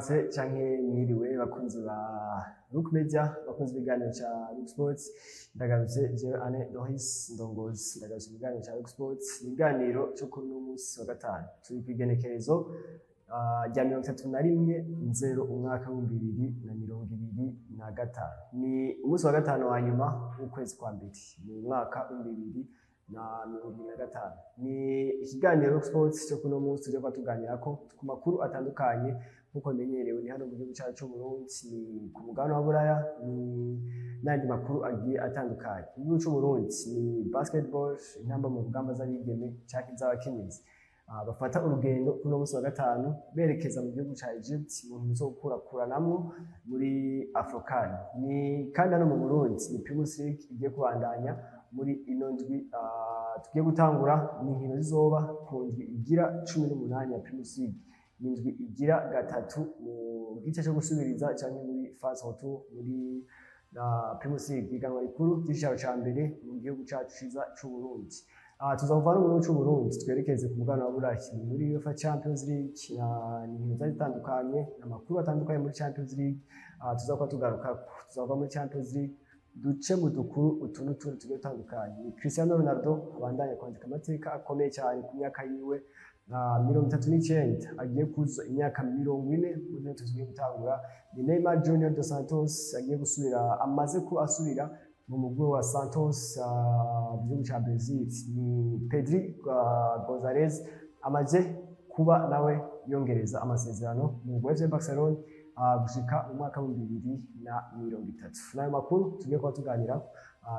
Mwaramutse canke mwiriwe, bakunzi ba Look Media, bakunzi b'ibiganiro ca Look Sports. Ndagarutse jewe Anne Doris Ndongozi, ndagarutse mu kiganiro ca Look Sports, ikiganiro co kuri uno munsi wa gatanu. Turi kw'igenekerezo rya 31/0 umwaka w'2025. Ni umunsi wa gatanu wa nyuma w'ukwezi kwa mbere mu mwaka w'2025. Ni ikiganiro Look Sports cyo kuno munsi tuje kuba tuganirako ku makuru atandukanye nk'uko bimenyerewe. Ni hano mu gihugu cyacu c'Uburundi, ni ku mugabane wa Buraya, ni n'ayandi makuru agiye atandukanye. Mu gihugu c'Uburundi ni basketball, intamba mu rugamba z'abigeme canke z'abakenyezi bafata urugendo kuri uno munsi wa gatanu berekeza mu gihugu ca Egypt mu nkino zo gukurakuranamwo muri Afrocan. Ni kandi hano mu Burundi ni Primus League igiye kubandanya muri ino ndwi tugiye gutangura. Ni inkino zizoba ku ndwi igira 18 ya Primus League, ni indwi igira gatatu mu gice cyo gusubiriza canke muri phase retour muri na Primus League, ihiganwa rikuru ry'icicaro ca mbere mu gihugu cacu ciza c'Uburundi. Tuza kuva no mu gihugu c'Uburundi twerekeze ku mugabane wa Burayi, ni muri UEFA Champions League. Ni inkino zari zitandukanye, amakuru atandukanye muri Champions League tuza kuba tugarukako. Tuza kuva muri Champions League duce mu dukuru utu n'utundi tugiye dutandukanye. Ni Cristiano Ronaldo abandanya kwandika amateka akomeye cyane ku myaka yiwe 39, agiye kuzuza imyaka 40 muri ino tugiye gutangura. Ni Neymar Junior dos Santos agiye gusubira, amaze ko asubira mu mugwi wa Santos mu gihugu ca Brazil. Ni Pedri Gonzalez amaze kuba nawe yongereza amasezerano mu mugwi wa FC Barcelona gushika mu mwaka w'2030. N'ayo makuru tugiye kuba tuganira.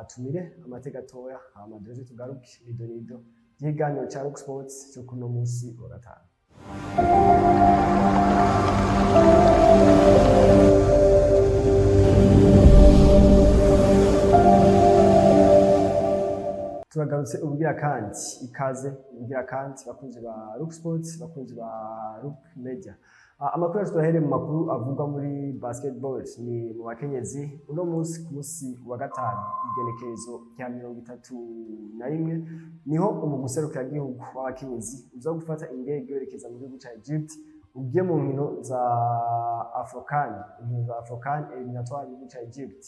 Tumire amateka gatoya, hama duze tugaruke nido nido ry'ikiganiro ca Rock Sports cyo kuno munsi wa gatanu. Turagarutse ubugira kandi, ikaze ubugira kandi, bakunzi ba Rock Sports, bakunzi ba Rock Media. Amakuru yacu turahereye mu makuru avugwa muri basketball, ni mu bakenyezi. Uno munsi, ku munsi wa gatanu, igenekerezo rya 31, niho umugwi userukiragihugu w'abakenyezi uza gufata indege werekeza mu gihugu ca Egypt, ugiye mu nkino za Afrocan, inkino za Afrocan éliminatoire mu gihugu ca Egypt.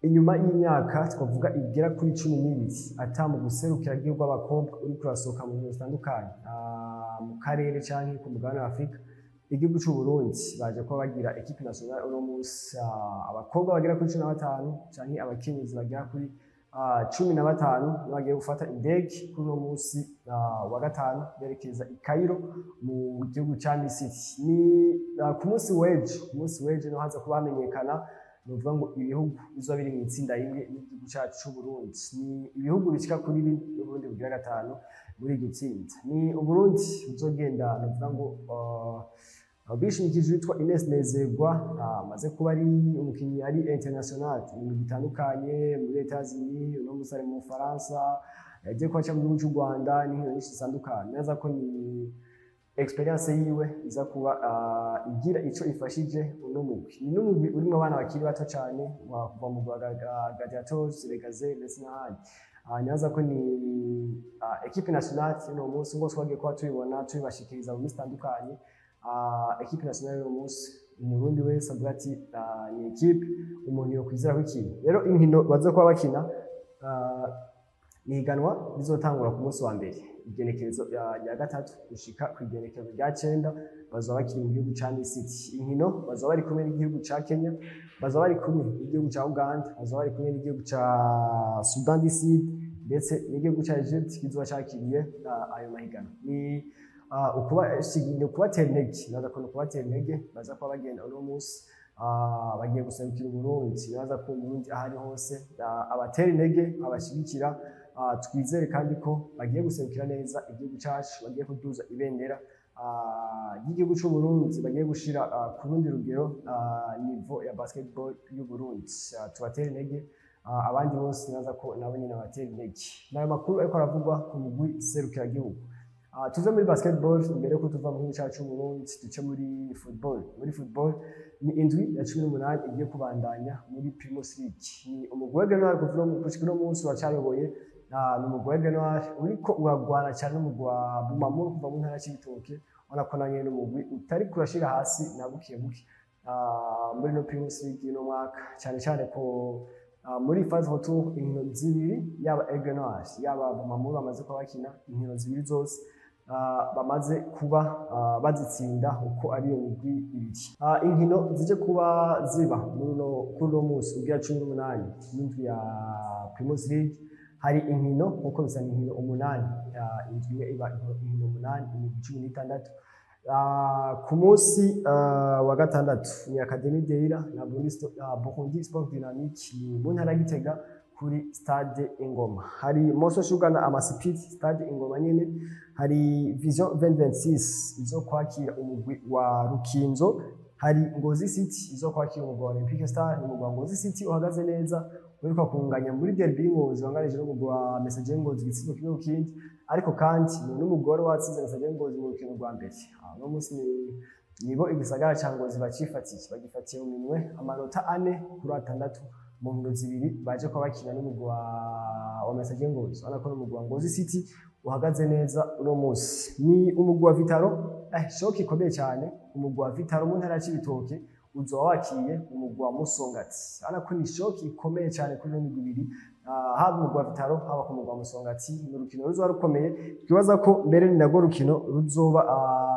Inyuma y'imyaka twavuga igera kuri 12 ata mu guserukiragihugu w'abakobwa uriko urasohoka mu nkino zitandukanye mu karere canke ku mugabane wa Afrika, igihugu c'u Burundi baje kuba bagira équipe nationale uno munsi, abakobwa bagera kuri 15 canke abakenyezi bagera kuri 15 bagiye gufata indege kuri uno munsi wa gatanu berekeza i Cairo mu gihugu ca Misiri. Ni ku munsi w'ejo, ku munsi w'ejo niho haza kuba hamenyekana, nuvuga ngo ibihugu bizoba biri mu itsinda rimwe n'igihugu cacu c'u Burundi. Ni ibihugu bishika kuri bine n'Uburundi bugira gatanu muri iryo tsinda. Ni Uburundi buzogenda, nuvuga ngo bishimikije witwa Ines Nezerwa, amaze kuba ari umukinyi ari international mu bintu bitandukanye muri Etats-Unis, uno munsi ari mu Bufaransa, yagiye kuba aca mu gihugu c'u Rwanda n'inkino nyinshi zitandukanye. Neza ko ni expérience yiwe iza kuba igira ico ifashije uno mugwi. Ni n'umugwi urimwo abana bakiri bato cane kuva mu mugwi wa Gladiators, Legazelle ndetse n'ahandi. Nibaza ko ni équipe nationale y'uno munsi, ngo twagiye kuba tubibona tubibashikiriza mu minsi itandukanye. Équipe nationale y'uno munsi, Umurundi wese avuga ati ni équipe umuntu yokwizeraho ikintu. Rero inkino baza kuba bakina ni higanwa rizotangura ku munsi wa mbere, igenekerezo rya 3, gushika ku igenekerezo rya 9 bazoba bakiri mu gihugu ca Misiri. Inkino bazoba bari kumwe n'igihugu ca Kenya, bazoba bari kumwe n'igihugu ca Uganda, bazoba bari kumwe n'igihugu ca Sudan du Sud ndetse n'igihugu ca Egypt kizoba cakiriye ayo mahiganwa. Ni ni ukubatera intege, naza ko ni ukubatera intege. Baza kuba bagenda uno munsi, bagiye guserukira Uburundi. Nibaza ko Umurundi aho ari hose abatera intege, abashigikira. Twizere kandi ko bagiye guserukira neza igihugu cacu, bagiye kuduza ibendera ry'igihugu c'u Burundi, bagiye gushira ku rundi rugero niveau ya basketball y'u Burundi. Tubatera intege, abandi bose nibaza ko nabo nyene babatera intege. Nayo makuru ariko aravugwa ku mugwi serukiragihugu. Tuve muri basketball, imbere yuko tuva mu gihugu cacu c'u Burundi duce muri football. Muri football ni indwi ya 18 igiye kubandanya muri Primus League. Ni umugwi wa Aigle Noir kuva gushika uno munsi uracayoboye. Ni umugwi wa Aigle Noir uriko uragwana cyane n'umugwi wa Bumamuru kuva mu ntara ya Cibitoke. Ubona ko nawe nyene umugwi utari kurashira hasi na buke buke muri no Primus League y'uno mwaka, cyane cyane ko muri phase retour inkino zibiri, yaba Aigle Noir yaba Bumamuru, bamaze kuba bakina inkino zibiri zose, bamaze kuba bazitsinda uko ari iyo migwi ibiri. Inkino zije kuba ziba muri uno kuri uno munsi ugira 18 y'indwi ya Primus League, hari inkino nkuko bisa, inkino umunani, indwi imwe iba inkino umunani, imigwi 16. Ku munsi wa gatandatu ni Academy Deira na Burundi Sport Dynamique, ni mu ntara ya Gitega kuri Stade Ingoma. Hari Moso Sugar na Amasipiti, Stade Ingoma nyene. Hari Vision 2026 izo kwakira umugwi wa Rukinzo. Hari Ngozi City izo kwakira umugwi wa Olympique Star. Ni umugwi wa Ngozi City uhagaze neza, uriko kunganya muri derby y'Ingozi, wanganije n'umugwi wa Messager Ngozi igitsindo 1-1, ariko kandi ni n'umugwi wari watsinze Messager Ngozi mu rukino rwa mbere. Uno munsi ni nibo igisagara ca Ngozi bacifatiye, bagifatiye mu minwe, amanota 4 kuri 6 mu nkino zibiri baje kuba bakina n'umugwi wa Messager Ngozi. Urabona ko n'umugwi wa Ngozi City uhagaze neza uno munsi. Ni umugwi wa Vital'O, choc ikomeye cyane, umugwi wa Vital'O mu ntara ya Cibitoke uzoba wakiriye umugwi wa Musongati. Urabona ko ni choc ikomeye cyane kuri ino migwi ibiri, haba umugwi wa Vital'O, haba ku mugwi wa Musongati. Ni urukino ruzoba rukomeye, twibaza ko mbere ni narwo rukino ruzoba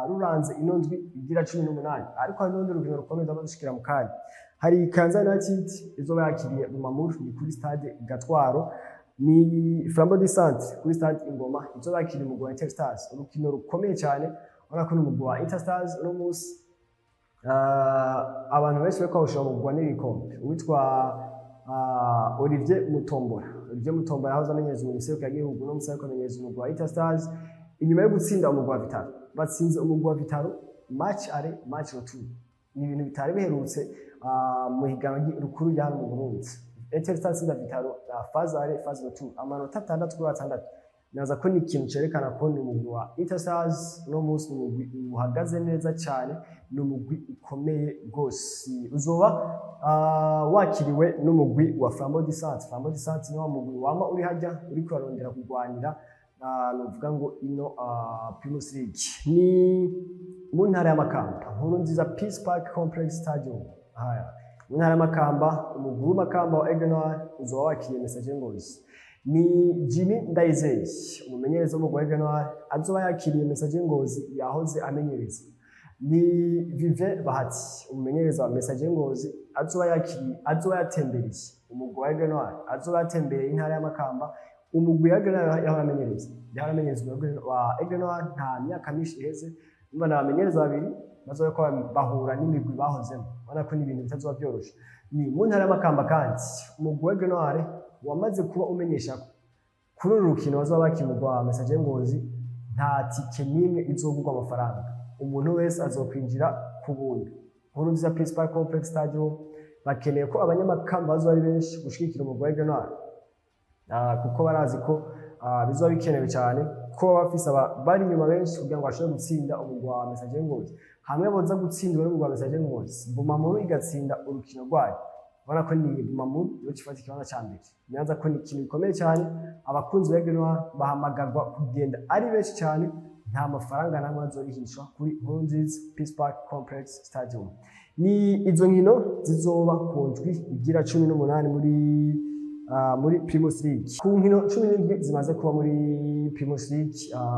ruranze ino ndwi igira 18, ariko hari n'urundi rukino rukomeye tuba dushikira mu kanya. Hari Kayanza United izoba yakiriye Bumamuru, ni kuri Stade Gatwaro. Ni Flambeau du Centre kuri Stade Ingoma izoba yakiriye umugwi wa Inter Stars, urukino rukomeye cyane. Urabona ko n'umugwi wa Inter Stars uno munsi abantu benshi bariko bawushira mu kugwa n'ibikombe. Uwitwa Olivier Mutombora, Olivier Mutombora yahoze amenyereza umugwi serukiragihugu, uno munsi ariko amenyereza umugwi wa Inter Stars inyuma yo gutsinda umugwi wa Vital'O. Batsinze umugwi wa Vital'O match aller, match retour, ni ibintu bitari biherutse mu higanwa rukuru rya hano mu Burundi. Inter Stars itsinda Vital'O phase aller, phase retour, amanota 6 kuri 6. Naza ko ni ikintu cerekana ko ni umugwi wa Inter Stars uno munsi ni umugwi uhagaze neza cyane, ni umugwi ukomeye rwose. Uzoba wakiriwe n'umugwi wa Flambeau du Centre. Flambeau du Centre ni wa mugwi wama uri hajya uri kurarondera kurwanira, nuvuga ngo ino Primus League. Ni mu ntara ya Makamba, Nkuru Nziza Peace Park Complex Stadium. Haya, mu ntara ya Makamba, umugwi w'Makamba wa Aigle Noir uzoba wakiriye Messager Ngozi. Ni Jimmy Ndayizeye, umumenyereza w'umugwi wa Aigle Noir, azoba yakiriye Messager Ngozi yahoze amenyereza. Ni Vivien Bahati, umumenyereza wa Messager Ngozi, azoba yakiriye, azoba yatembereye umugwi wa Aigle Noir, azoba yatembereye intara ya Makamba, umugwi wa Aigle Noir yahora amenyereza, yahora amenyereza umugwi wa Aigle Noir nta myaka myinshi iheze. Niba ni abamenyereza babiri bazoba ko bahura n'imigwi bahozemo, ubona ko ni ibintu bitazoba byoroshe. Ni mu ntara y'Amakamba kandi, umugwi wa Aigle Noir wamaze kuba umenyesha ko kuri uru rukino bazoba bakina umugwi wa Messager Ngozi nta tike n'imwe izogurwa amafaranga, umuntu wese azokwinjira ku buntu. Nkuru Nziza Peace Park Complex Stadium, bakeneye ko abanyamakamba bazoba ari benshi gushigikira umugwi wa Aigle Noir, kuko barazi ko bizoba bikenewe cyane ko baba bafise bari inyuma benshi kugira ngo bashobore gutsinda umugwi wa Messager Ngozi. Hamwe boza gutsindwa n'umugwi wa Messager Ngozi, Bumamuru igatsinda urukino rwayo, ubona ko ni Bumamuru yo gifata ikibanza ca mbere. Nibaza ko ni ikintu gikomeye cyane. Abakunzi ba Aigle Noir bahamagarwa kugenda ari benshi cyane, nta mafaranga namwe azorihishwa kuri Nkurunziza Peace Park Complex Stadium. Ni izo nkino zizoba ku ndwi igira 18 muri Primus League. Ku nkino 17 zimaze kuba muri Primus League,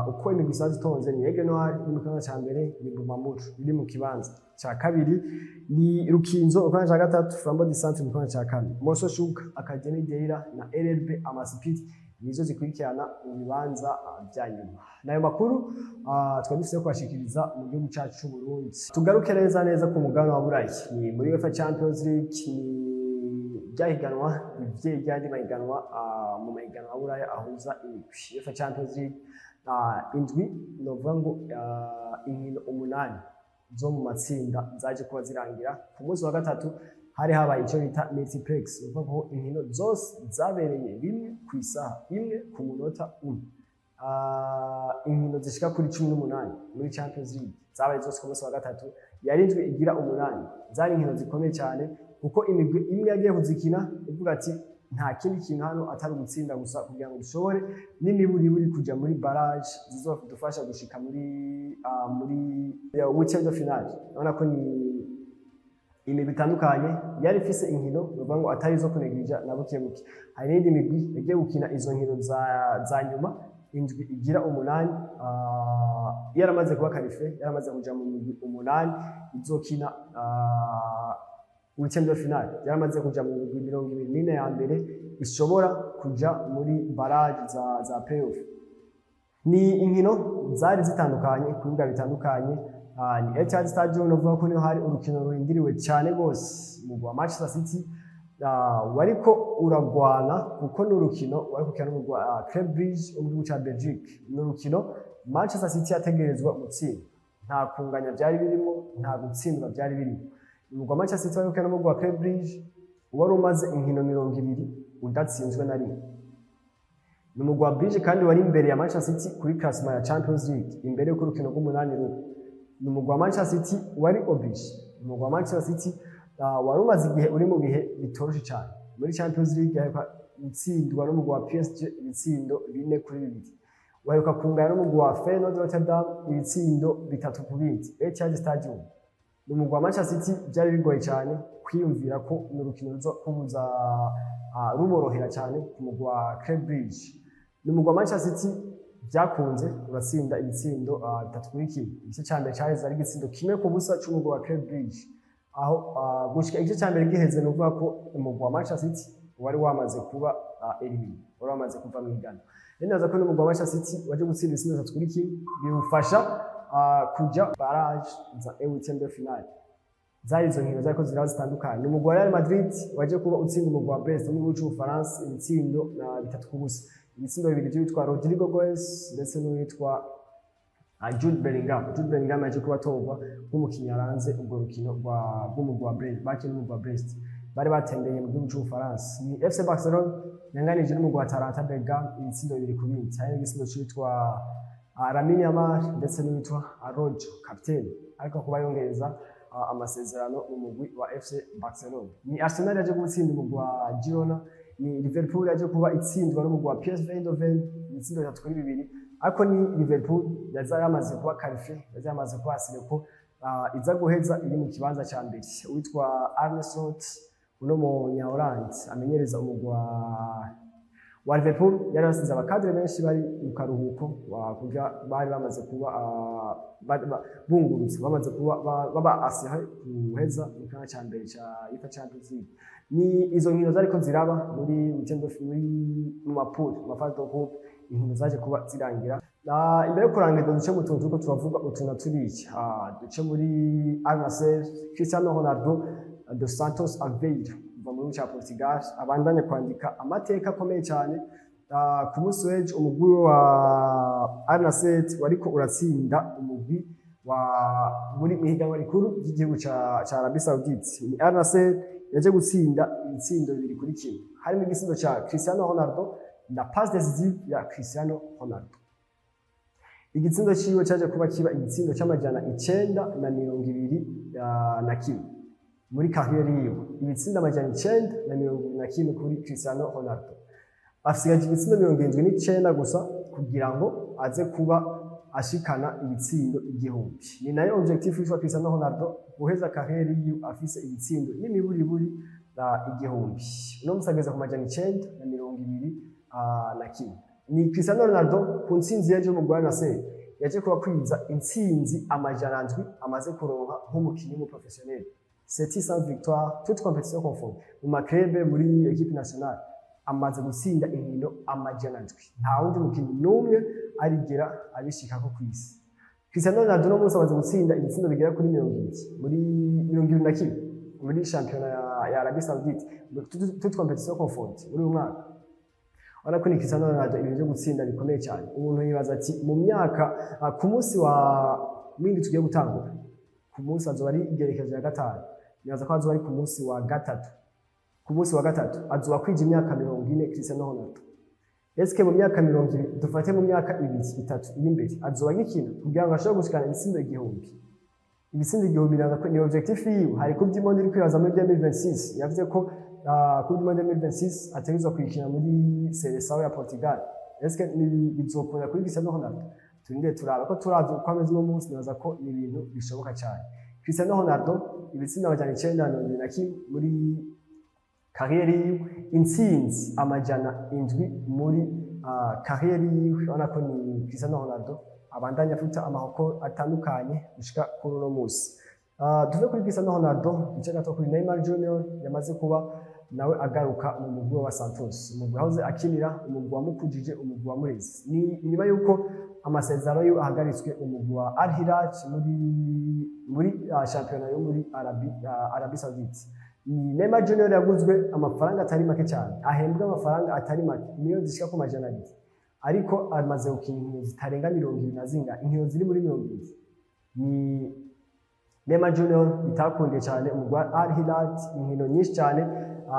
uko imigwi isanzwe itonze, ni Aigle Noir iri mu kibanza ca mbere, ni Bumamuru iri mu kibanza ca kabiri, ni Rukinzo mu kibanza ca gatatu, Flambeau du Centre mu kibanza ca kane, Moso Sugar, Academy Deira na RRB Amasipiti nizo zikurikirana mu bibanza vya nyuma. Nayo makuru twari dufise yo kubashikiriza mu gihugu cacu c'u Burundi. Tugaruke neza neza ku mugabane wa Burayi, ni muri UEFA Champions League, ni ryahiganwa ivyeyi ryandi mahiganwa mu mahiganwa ya Buraya ahuza imigwi. UEFA Champions League, indwi novuga ngo inkino umunani zo mu matsinda zaje kuba zirangira ku munsi wa gatatu. Hari habaye icyo bita multiplex, ni ukuvuga ko inkino zose zabereye rimwe ku isaha imwe ku munota umwe. Inkino zishika kuri 18 muri Champions League zabaye zose ku munsi wa gatatu, yari indwi igira umunani. Zari inkino zikomeye cyane kuko imigwi imwe yagiye kuzikina ivuga ati Nta kindi kintu hano atari ugutsinda gusa, kugira ngo dushobore n'imiburiburi kuja muri barrage zizodufasha gushika muri huitième de finale. Urabona ko ni imigwi itandukanye yari ifise inkino bivuga ngo atari izo kunegirija na buke buke. Hari n'indi migwi yagiye gukina izo nkino za nyuma, indwi igira umunani, yaramaze kuba qualifié, yaramaze kuja mu migwi umunani izokina huitième de finale, yaramaze kuja mu migwi 24 ya mbere ishobora kuja muri barrage za playoff. Ni inkino zari zitandukanye ku bibuga bitandukanye. Ni Etihad Stadium, novuga ko niho hari urukino rurindiriwe cyane rwose. Umugwi wa Manchester City wariko uragwana, kuko ni urukino wari gukina n'umugwi wa Club Brugge wo mu gihugu ca Belgique. Ni urukino Manchester City yategerezwa gutsinda, nta kunganya byari birimo, nta gutsindwa byari birimo. Umugwi wa Manchester City wari gukina n'umugwi wa Club Brugge wari umaze inkino 20 udatsinzwe na rimwe. Ni umugwi wa Brugge kandi wari imbere ya Manchester City kuri classement ya Champions League imbere y'uko urukino rw'umunani ruba. Ni umugwi wa Manchester City wari obligé. Umugwi wa Manchester City wari umaze igihe uri mu bihe bitoroshe cyane muri Champions League. Yaheruka gutsindwa n'umugwi wa PSG ibitsindo 4-2, waheruka kungana n'umugwi wa Feyenoord Rotterdam ibitsindo 3 ku bindi Etihad Stadium. Ni umugwi wa Manchester City byari bigoye cyane kwiyumvira ko ni urukino ruza kubuza ruborohera cyane ku mugwi wa Club Brugge. Ni umugwi wa Manchester City byakunze uratsinda ibitsindo 3-1. Igice cya mbere cyaheze ari igitsindo 1-0 c'umugwi wa Club Brugge, aho gushika igice cya mbere giheze ni ukuvuga ko umugwi wa Manchester City wari wamaze kuba éliminé, wari wamaze kuva mu higanwa. Rero nibaza ko n'umugwi wa Manchester City waje gutsinda ibitsindo 3-1, biwufasha kuja barrage za huitième de finale. Zari izo nkino zariko ziraba zitandukanye. Umugwi wa Real Madrid waje kuba utsinda umugwi wa Brest wo mu gihugu c'Ubufaransa ibitsindo na 3-0, ibitsindo bibiri by'uwitwa Rodrigo Goes ndetse n'uwitwa Jude Bellingham. Jude Bellingham yaje kuba atorwa nk'umukinnyi yaranze urwo rukino rw'umugwi wa Brest bakina n'umugwi wa Brest bari batembeye mu gihugu c'Ubufaransa. Ni FC Barcelona yanganije n'umugwi wa Atalanta Bergame ibitsindo 2 ku bindi, hari n'igitsindo c'uwitwa Lamine Yamal ndetse n'uwitwa Araujo, kapiteni, ariko kuba yongereza amasezerano mu mugwi wa FC Barcelona. Ni Arsenal yaje gutsinda umugwi wa Girona. Ni Liverpool yaje kuba itsindwa n'umugwi wa PSV Eindhoven ibitsindo 3-2, ariko ni Liverpool yaza yamaze kuba qualifié, yaza yamaze kuba assuré ko iza guheza iri mu kibanza ca mbere. Uwitwa Arne Slot, uno munya Holland amenyereza umugwi wa Liverpool, yari yasize aba cadres benshi bari mu karuhuko kugira bari bamaze kuba bungurutse, bamaze kuba baba assuré guheza mu kibanza ca mbere ca UEFA Champions League. Ni izo nkino zariko ziraba muri weekend, muri mu ma poules, mu ma phases de groupe, inkino zaje kuba zirangira. Na imbere yo kurangiza, duce mu tuntu turiko turavuga utu na turiya. Duce muri Al Nassr. Cristiano Ronaldo dos Santos Aveiro kuva mu gihugu ca Portugal abandanya kwandika amateka akomeye cyane. Ku munsi w'ejo umugwi wa Al Nassr wariko uratsinda umugwi wa muri mw'ihiganwa rikuru ry'igihugu ca Arabie Saoudite. Ni Al Nassr yaje gutsinda ibitsindo 2-1, harimo igitsindo ca Cristiano Ronaldo na passe décisive ya Cristiano Ronaldo. Igitsindo ciwe caje kuba kiba igitsindo c'921 muri carrière yiwe, ibitsindo 921 kuri Cristiano Ronaldo. Asigaje ibitsindo 79 gusa kugira ngo aze kuba ashikana ibitsindo 1000. Ni nayo objectif yitwa Cristiano Ronaldo, guheza carrière yiwe afise ibitsindo n'imiburiburi 1000. Uno musi ageze ku 921. Ni Cristiano Ronaldo ku ntsinzi yaje mu Rwanda se yaje kuba kwiza intsinzi 700 amaze kuronka nk'umukinyi mu professionnel, 700 victoires, toutes compétitions confondues, mu ma clubs, muri équipe nationale. Amaze gutsinda inkino 700, nta wundi mukinyi n'umwe arigera abishikako kw'isi. Cristiano Ronaldo no munsi amaze gutsinda ibitsindo bigera kuri 20 muri 21 muri championnat ya Arabie Saoudite, toutes compétitions confondues, muri uyu mwaka. Urabona ko ni Cristiano Ronaldo, ibintu byo gutsinda bikomeye cyane. Umuntu yibaza ati mu myaka ku munsi wa mwindi tugiye gutangura, ku munsi azoba ari igerekezo ya gatanu, nibaza ko azoba ari ku munsi wa gatatu. Ku munsi wa gatatu azoba kwija imyaka 40 Cristiano Ronaldo. Eske mu myaka 20, dufate mu myaka 2, 3 iri imbere, azoba agikina kugira ngo ashobore gushikana ibitsindo 1000? Ibitsindo 1000 nibaza ko ni objectif yiwe. Hari Coupe du Monde iri kwibaza muri 2026, yavuze ko Coupe du Monde 2026 ategerezwa kuyikina muri Seleção ya Portugal. Eske ni bizokunda kuri Cristiano Ronaldo? Turinde turaba ko turavye uko ameze uno munsi, nibaza ko ni ibintu bishoboka cyane. Cristiano Ronaldo, ibitsindo 971 muri carrière yiwe, intsinzi 700 muri carrière yiwe. Urabona ko ni Cristiano Ronaldo abandanya afuta amahoko atandukanye gushika kuri uno munsi. Tuve kuri Cristiano Ronaldo, duce gato kuri Neymar Junior, yamaze kuba nawe agaruka mu mugwi wa Santos, umugwi yahoze akinira, umugwi wamukujije, umugwi wa murezi. Ni inyuma yuko amasezerano yiwe ahagaritswe umugwi wa Al Hilal muri shampiyona yo muri Arabie Saoudite. Ni Neymar Junior yaguzwe amafaranga atari make cyane, ahembwa amafaranga atari make, miliyoni zishika ku 200, ariko amaze gukina inkino zitarenga 20 na zinga, inkino ziri muri 20. Ni Neymar Junior bitakundiye cyane umugwi wa Al Hilal, inkino nyinshi cyane,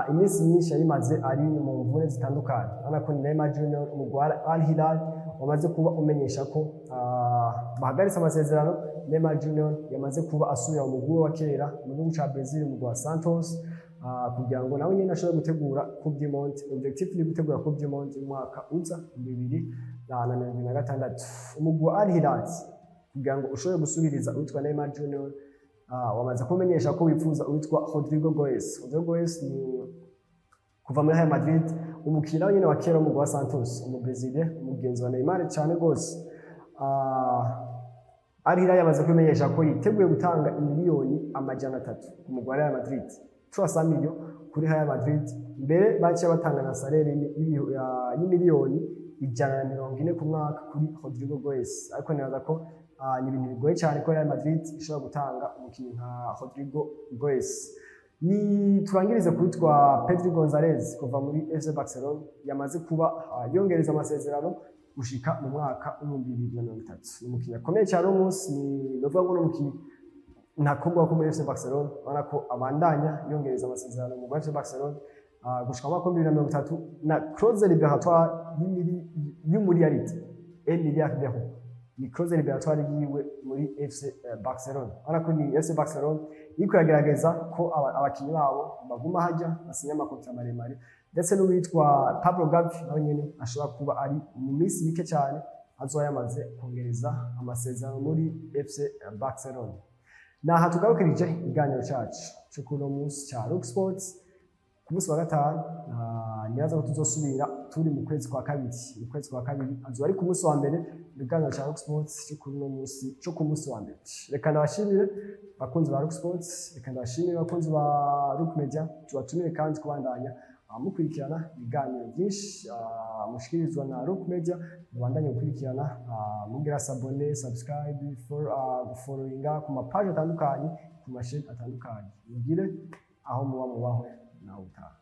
iminsi myinshi yayimaze ari mu mvune zitandukanye. Urabona ko ni Neymar Junior, umugwi wa Al Hilal wamaze kuba umenyesha ko bahagaritse amasezerano. Neymar Junior yamaze kuba asubira mu mugwi wa kera mu gihugu ca Brazil, umugwi wa Santos, kugira ngo nawe nyene ashobore gutegura Coupe du Monde. Objectif ni gutegura Coupe du Monde umwaka uza 2026. Umugwi wa Al Hilal, kugira ngo ushobore gusubiriza uwitwa Neymar Junior, wamaze kumenyesha ko wifuza uwitwa Rodrygo Goes. Rodrygo Goes ni kuva muri Real Madrid, umukino nyine wa kera w'umugwi wa Santos, umu umugenzi wa Neymar cyane gose. Al Hilal yamaze kumenyesha ko yiteguye gutanga imiliyoni 300 ku mugwi wa Real Madrid, 300 millions kuri Real Madrid. Mbere baciye batanga na salaire y'imiliyoni 140 ku mwaka kuri Rodrygo Goes, ariko nibaza ko ni ibintu bigoye cyane ko Real Madrid ishobora gutanga umukinnyi nka Rodrygo Goes. Ni turangirize kuwitwa Pedri Gonzalez kuva muri FC Barcelona, yamaze kuba yongereza amasezerano gushika mu mwaka w'2030. Ni umukinnyi akomeye cyane uno munsi, ni novuga ngo ni umukinnyi ntakobwa ko muri FC Barcelona. Urabona ko abandanya yongereza amasezerano mu FC Barcelona gushika mu mwaka w'2030 na clause libératoire y'umuriyaridi, 1 milliard d'euros, ni clause libératoire yiwe muri FC Barcelona. Urabona ko ni FC Barcelona iriko iragerageza ko abakinyi babo baguma hajya basinya ama contrats maremare, ndetse n'uwitwa Pablo Gavi nawe nyene ashobora kuba ari mu minsi mike cyane azoba yamaze kongereza amasezerano muri FC Barcelona. Naha tugarukirije ikiganiro cacu cyo kuri uno munsi ca Rock Sports ku munsi wa gatanu. Nibaza ko tuzosubira turi mu kwezi kwa kabiri. Mu kwezi kwa kabiri azoba ari ku munsi wa mbere, ibiganiro ca Rock Sports cyo kuri uno munsi cyo ku munsi wa mbere. Reka ndabashimire bakunzi ba Rock Sports, reka ndabashimire bakunzi ba Rock Media. Tubatumire kandi kubandanya mukurikirana ibiganiro byinshi mushikirizwa na Rock Media. Mubandanye gukurikirana, mugira s'abonner, subscribe, for gufollowinga ku ma page atandukanye, ku ma chaînes atandukanye. Mugire aho muba mubahwe nawe utaha.